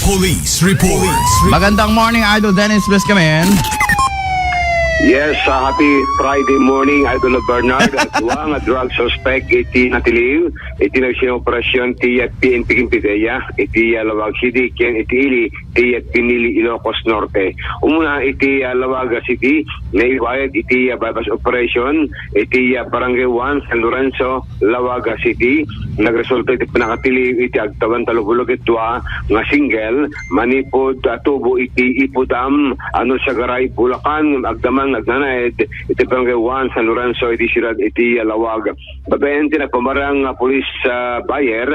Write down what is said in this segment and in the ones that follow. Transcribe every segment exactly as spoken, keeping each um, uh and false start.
Police Report. Magandang morning, Idol Dennis. Please come in. Yes, uh, happy Friday morning, Idol Bernard. At dua nga drug suspect iti natiliw iti nagsinuoperasyon ti, uh, P N P ken PDEA iti, uh, Laoag City ken iti ili ti, uh, Pinili, Ilocos Norte. Umuna iti, uh, Laoag City, naiwayat iti, uh, buy-bust operation iti, uh, Barangay one, San Lorenzo, Laoag City. Nagresulta iti pannakatiliw iti agtawen tallo puluh ket dua nga single manipud, ah, tubo iti Ipo Dam, ano, Sagaray, Bulacan, agdama nga agnanaed iti Barangay one, San Lorenzo, iti siudad iti Laoag. Babaen ti nagpamarang nga police, ah, buyer,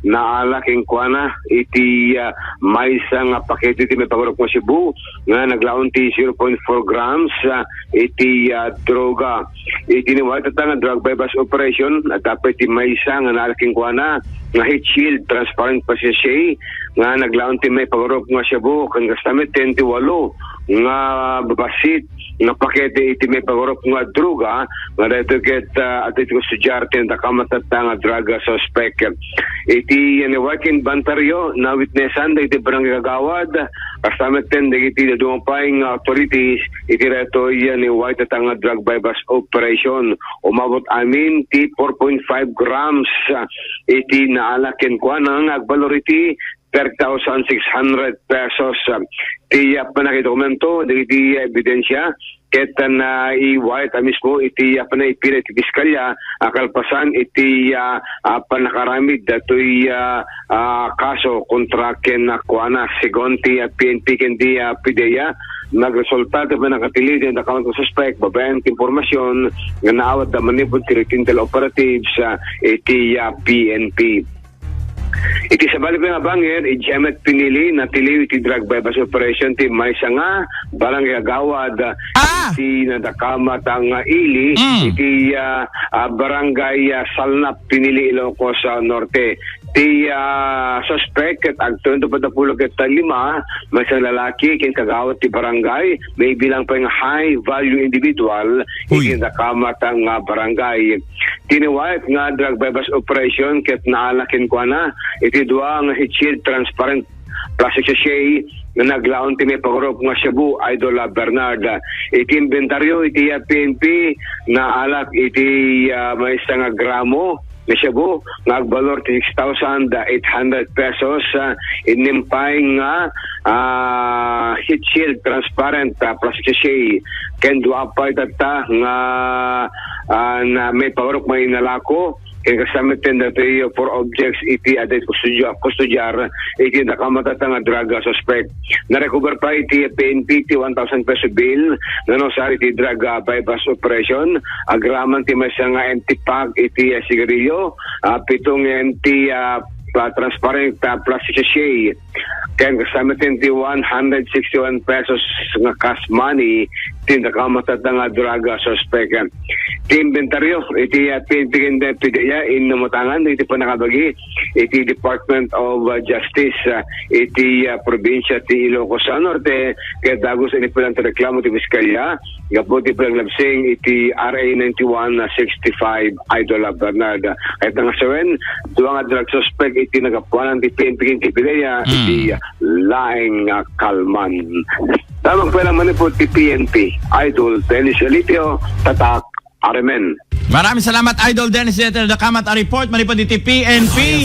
naala kenkuana iti, ah, maysa nga pakete ti maipagarop nga Cebu nga naglaon ti zero point four grams, ah, iti, ah, droga. Iti naiwayat tatta nga drug buy-bust operation, adda pay ti maysa nga naala kenkuana nga heat shield, transparent plastic sachet, nga naglaon ti maipagarop nga shabu, ken kasta met ti walo nga babasit nga pakete iti maipagarop nga droga, nga daytoy ket, ah, adda iti kustodiar ti nadakamat tatta nga drug suspect. Iti naiwayat ken inventaryo, nawitnesan dagiti barangay kagawad, kasta met ken dagiti dadduma pay nga authorities iti daytoy naiwayat tatta nga drug buy-bust operation. Umabot amin ti four point five grams, ah, iti naala kenkuana nga agbalor iti thirty thousand six hundred pesos. Ti, ah, pannakidokumento dagiti ebidensia ket, ah, naiwayat a mismo iti, ah, pannakaipila iti piskalya a kalpasan iti, ah, ah, pannakaaramid daytoy, ah, ah, kaso kontra kenkuana. Segun ti, ah, P N P ken ti, ah, PDEA, nagresulta ti pannakatiliw ti nadakamat nga suspek babaen ti impormasion nga naawatda manipud ti Regional Operatives, ah, iti, ah, P N P. Iti sabali pay nga banger, idiay met Pinili, natiliw iti drug buy-bust operation ti maysa nga barangay kagawad, ah, iti nadakamat nga ili, mm, iti, ah, ah, barangay, ah, Salnap, Pinili, Ilocos, ah, Norte. Ti, ah, suspek ket agtulnog ti uppat a puluh ket lima, maysa nga lalaki ken kagawad ti barangay, maibilang pay nga high value individual, uy, iti nadakamat nga barangay. Ti naiwayat nga drug buy-bust operation ket naala kenkuana iti dua nga heat shield, transparent plastic sachet nga naglaon ti maipagarop nga shabu, Idol, ah, Bernard. Iti inventaryo iti, ah, P N P, naala iti, ah, maysa nga gramo nga shabu nga agbalor ti six thousand eight hundred pesos, ah, innem pay nga, ah, heat shield, transparent, ah, plastic sachet, ken dua pay tatta nga, ah, na maipagarop nga inalako, ken kasta met ken daytoy four objects iti adda iti kustodia-, kustodiar iti nadakamat tatta nga drug, ah, suspect. Narecover pay iti P N P ti one thousand peso bail nga nausar iti drug, ah, buy-bust operation. Agraman ti maysa nga empty pack iti, ah, sigarilyo, ah, pito nga empty, ah, pla-, transparent, ah, plastic sachet. Ken kasta met ti one hundred sixty-one pesos nga cash money ti nadakamat tatta nga drug, ah, suspect. Ti inventaryo iti, ah, P N P ken PDEA innumotangan iti pannakabagi iti Department of, ah, Justice, ah, iti, ah, probinsya ti Ilocos Norte, ket dagus iti pannakareklamo ti Piskalya gapu ti pananglabsing iti R A ninety-one sixty-five, Idol Bernard. Ket nangasawen, dua nga drug suspect iti nagapuanan ti P N P ken ti PDEA, mm, iti laeng nga kalman. Tamang pay lang manipud ti P N P, Idol Dennis Elitio, Tatak, Aremen. Maraming salamat, Idol Dennis Elitio, nadakamat a report manipud iti P N P.